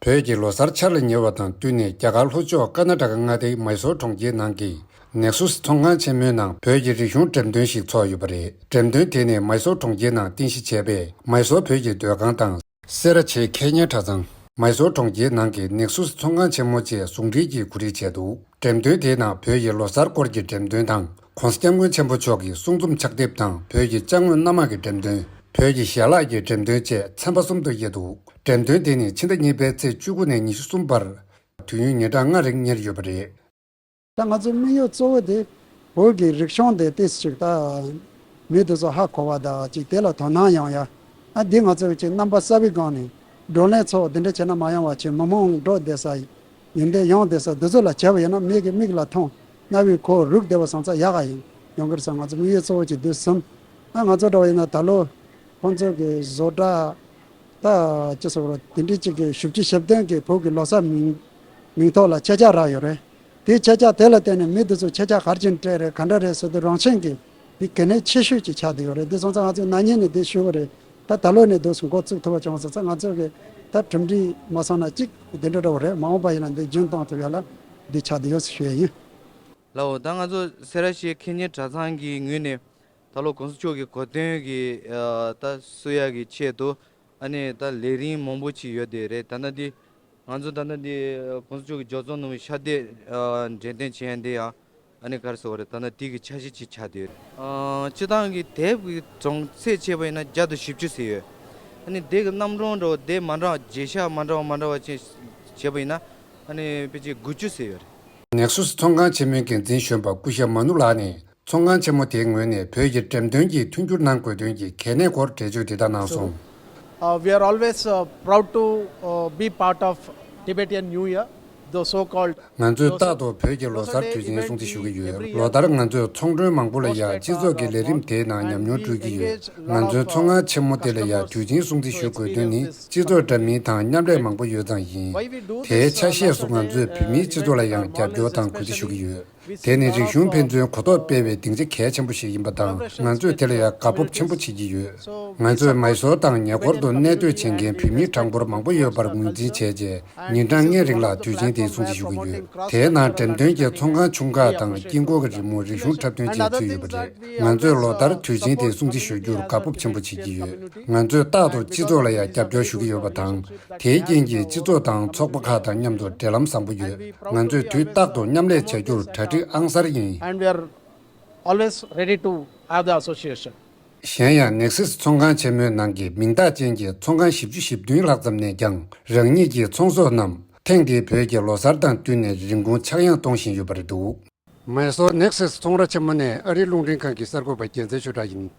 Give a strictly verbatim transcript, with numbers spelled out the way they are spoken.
བོད་ཀྱི་ལོ་གསར་འཆར་ལ་ཉེ་བ་དང་བསྟུན་ནས། རྒྱ་གར་ལྷོ་ཕྱོགས་ཀར་ན་ཊ་ཀ་མངའ་སྡེའི་མཱི་སོར་གྲོང་ཁྱེར་ནང་གི་ནེག་སུས་ཚོང་ཁང་ཆེན་མོའི་ནང་བོད་ཀྱི་རིག་གཞུང་འགྲེམས་སྟོན་ཞིག་ཚོགས་ཡོད་པ་རེད། འགྲེམས་སྟོན་དེ་ནི་མཱི་སོར་གྲོང་ཁྱེར་ནང་རྟེན་གཞི་བྱས་པའི་མཱི་སོར་བོད་ཀྱི་སྡོད་ཁང་དང་། སེ་ར་བྱེས་ཁེ་ཉེ་གྲྭ་ཚང་། མཱི་སོར་གྲོང་ཁྱེར་ནང་གི་ནེག་སུས་ཚོང་ཁང་ཆེན་མོ་བཅས་ཟུང་འབྲེལ་གྱིས་གོ་སྒྲིག་བྱས་འདུག་འགྲེམས་སྟོན་དེའི་ནང་བོད་ཀྱི་ལོ་གསར་སྐོར་གྱི་འགྲེམས་སྟོན་དང་། ༸གོང་ས་༸སྐྱབས་མགོན་ཆེན་པོ་མཆོག་གི་གསུང་རྩོམ་ཕྱག་དེབ་དང་། བོད་ཀྱི་ཅ་དངོས་སྣ་མང་གི་འགྲེམས་སྟོན། བོད་ཀྱི་ཞལ་ལག་གི་འགྲེམས་སྟོན་བཅས་ཚན་པ་གསུམ་དུ་དབྱེ་འདུག་འགྲེམས་སྟོན་དེ་ནི་ཕྱི་ཟླ་གཉིས་པའི་ཚེས་བཅུ་དགུ་ནས་ཉི་ཤུ་གསུམ་བར། དུས་ཡུན་ཉིན་གྲངས་ལྔ་རིང་གཉེར་ཡོད་པ་རེད། ད་ང་ཚོའི་དམིགས་ཡུལ་གཙོ་བོ་དེ་བོད་ཀྱི་རིག་གཞུང་དེ་ཏོག་ཙམ་ཅིག་ད་མི་དེ་ཚོ་ཧ་གོ་བ་དང་ཅིག་དེ་ལ་དོ་སྣང་ཡོང་ཡ། ཨ་འདི་ང་ཚོས་ཅིག་རྣམ་པ་གསར་པའི་སྒང་ནས་བགྲོ་གླེང་ཚོགས་འདི་འདྲ་བྱས་ན་མ་ཡོང་བ་བྱས། མི་མང་འགྲོ་བསྡད་ས་ཡིན་འདི་ཡོང་བསྡད་ས་འདི་ཚོ་ལ་བྱས་པ་ཡིན་ན་མིག་གིས་མིག་ལ་མཐོང་། རྣ་བས་གོ། རིག་བསྡད་པ་སོང་ཙང་ཡག་ག་ཡིན་ཡོང་གི་རེད་ཟེར། ང་ཚོ་དམིགས་ཡུལ་གཙོ་བོ་ཅིག་འདི་གསུམ། ཨ་ང་ཚོ་འདྲ་བ་ཡིན་ན་ད་ལོ་ཁོང་ཚོ་གི་བཟོ་གྲྭ་ད་ཅི་ཟེར་བ་རེད། དེ་འདྲའི་ཅིག་གི་བཞི་བཅུ་ཞེ་བདུན་གི་བོད་ཀྱི་ལོ་གསར་མིང་མིང་ཐོག་ལ་ཆད་ཆག་རག་ཡོད་རེད། དེའི་ཆད་ཆག་དེ་ལ་བརྟེན་ནས་མི་དེ་ཚོས་ཆད་ཆག་ག་རེ་བྱས་ནས་སྤྲད་རེད། ག་འདྲ་རེད་ཟེར་དུས་རང་བཞིན་གྱིས་དེ་གལ་གནད་ཆེ་ཤོས་ཅིག་ཆགས་བསྡད་ཡོད་རེད། དེ་སོང་ཙང་ང་ཚོས་ན་ནིང་ནས་དེ་ཞུས་པ་རེད། ད་ད་ལོ་ནས་འདུག་སེ་འགོ་བཙུགས་ཐུབ་པ་བྱུང་སོང་ཙང་ང་ཚོ་གི་ད་གྲུབ་འབྲས་མ་སོང་ན་གཅིག་དེ་འདྲ་འདྲ་བོ་རེད། མ་འོངས་པ་ཡིན་ན་འདི་རྒྱུན་གཏོང་ཐུབ་ཡ་ལ་འདི་ཆགས་བསྡད་ཡོད་ཟེར་ཞུ་ཡ་ཡིན། ལགས་འོ། ད་ང་ཚོ་སེ་ར་བྱེས་ཁེ་ཉེ་གྲྭ་ཚང་གི་ངོས་ནས་ད་ལོ་གོང་ས་མཆོག་གི་གོ་སྟོན་གྱི་ཨ་ད་བསུ་ཡག་གི་ཆེད་དུ་ཨ་ནི་ད་ལས་རིམ་མང་པོ་ཅིག་ཡོད་དེ་རེད། ད་ལྟ་འདི་ང་ཚོ་ད་ལྟ་འདི་གོང་ས་མཆོག་གི་འབྱོར་ཚོགས་གནང་བའི་ཕྱག་དེབ་ཨ་འགྲེམས་སྟོན་བྱེད་ཡ་འདི་ཡང་ཨ་ནི་ག་རེ་ཟེར་བ་རེད། ད་ལྟ་དེ་གི་འཆར་གཞི་ཅིག་ཆགས་བསྡད་ཡོད་རེད། ཨ་སྤྱིར་བཏང་གི་དེབ་ཀྱི་གྲངས་ཚད་བྱས་པ་ཡིན་ན་བརྒྱ་དང་བཞི་བཅུ་ཟེར་ཡོད། ཨ་ནི་དེབ་ཀྱི་རྣམ་གྲངས་འདྲ་བོ་དེབ་མ་འདྲ་བ་བརྗེ་ཆགས་མ་འདྲ་བ་མ་འདྲ་བ་ཅིག་བྱས་པ་ཡིན་ན་ཨ་ནི་ཕལ་ཆེར་དགུ་བཅུ་ཟེར་ཡོད་རེད། ནེག་སུས་ཚོང་ཁང་ཆེན་མོའི་འགན་འཛིན་གཞོན་པ་སྐུ་ཞབས་མ་ནུ་ལགས་ནས། ཚོང་ཁང་ཆེན་མོ་དེའི་ངོས་ནས་བོད་ཀྱི་འགྲེམས་སྟོན་གྱིས་མཐུན་འགྱུར་གནང་དགོས་དོན་གྱི་གལ་གནད་སྐོར་འགྲེལ་བརྗོད་འདི་ལྟར་གནང་སོང་། Uh, we are always uh, proud to uh, be part of Tibetan New Year, the so-called ང་ཚོས་རྟག་ཏུ་བོད་ཀྱི་ལོ་གསར་དུས་ཆེན་སྲུང་བརྩི་ཞུ་གི་ཡོད། ལོ་ལྟར་ང་ཚོས་ཚོང་མགྲོན་མང་པོ་ལ་ཡང་སྤྱི་ཚོགས་ཀྱི་ལས་རིམ་དེའི་ནང་ཉམས་མྱོང་སྤྲོད་ཀྱི་ཡོད། ང་ཚོའི་ཚོང་ཁང་ཆེན་མོ་དེ་ལ་ཡང་དུས་ཆེན་སྲུང་བརྩི་ཞུ་དགོས་དོན་ནི་སྤྱི་ཚོགས་འདྲ་མིན་དང་མཉམ་ལས་མང་པོ་ཡོད་ཙང་ཡིན། དེའི་ཆ་ཤས་སུ་ང་ཚོས་བོད་མིའི་སྤྱི་ཚོགས་ལ་ཡང་རྒྱབ་སྐྱོར་དང་གུས་བརྩི་ཞུ་གི་ཡོད། དེ་ནི་རིག་གཞུང་ཕན་ཚུན་གོ་རྟོགས་སྤེལ་བའི་སྡིངས་ཆ་གལ་ཆེན་པོ་ཞིག་ཡིན་པ་དང་། ང་ཚོས་དེ་ལ་ཡང་དགའ་སྤོབས་ཆེན་པོ་བྱེད་ཀྱི་ཡོད། ང་ཚོས་མཱི་སོར་དང་ཉེ་འཁོར་དུ་གནས་སྡོད་བྱེད་མཁན་བོད་མིའི་གྲངས་འབོར་མང་པོ་ཡོད་པར་ངོས་འཛིན་བྱས་རྗེས། ཉིན་གྲངས་ལྔའི་རིང་ལ་དུས་ཆེན་དེ་སྲུང་བརྩི་ཞུ་གི་ཡོད། དེའི་ནང་འགྲེམས་སྟོན་གྱི་ཚོང་ཁང་ཆུང་ཁག་དང་དཀྱིལ་འཁོར་གྱི་རི་མོ། རིག་གཞུང་འཁྲབ་སྟོན་བཅས་ཚུད་ཡོད་པ་རེད། ང་ཚོས་ལོ་ལྟར་དུས་ཆེན་དེ་སྲུང་བརྩི་ཞུ་རྒྱུར་དགའ་སྤོབས་ཆེན་པོ་བྱེད་ཀྱི་ཡོད། ང་ཚོས་རྟག་ཏུ་སྤྱི་ཚོགས་ལ་ཡང་རྒྱབ་སྐྱོར་ཞུ་གི་ཡོད་པ་དང་། དེའི་རྐྱེན་གྱིས་སྤྱི་ཚོགས་དང་ཚོགས་པ་ཁག་དང་མཉམ་དུ་འབྲེལ་ལམ་བཟང་པོ་ཡོད། ང་ཚོས་དུས་རྟག་ཏུ་མཉམ་ལས་བྱ་རྒྱུར་གྲ་སྒྲིག་ཨང་གསར་ཡིན། And we are always ready to have the association. གཞན་ཡང་ནེག་སིས་ཚོང་ཁང་ཆེན་མོའི་ནང་གི་མིང་རྟགས་ཅན་གྱི་ཚོང་ཁང་བཞི་བཅུ་ཞེ་བདུན་ལྷག་ཙམ་ནས་ཀྱང་རང་ཉིད་ཀྱི་ཚོང་ཟོག་རྣམས་ཐེངས་འདིའི་བོད་ཀྱི་ལོ་གསར་དང་བསྟུན་ནས་རིན་གོང་ཆག་ཡང་གཏོང་བཞིན་ཡོད་པ་རེད་འདུག་མཱི་སོར་ནེག་སིས་ཚོང་ར་ཆེན་མོ་ནས་ཨ་རིའི་རླུང་འཕྲིན་ཁང་གི་གསར་འགོད་པ་རྒྱལ་མཚན་ཆོས་གྲགས་ཡིན།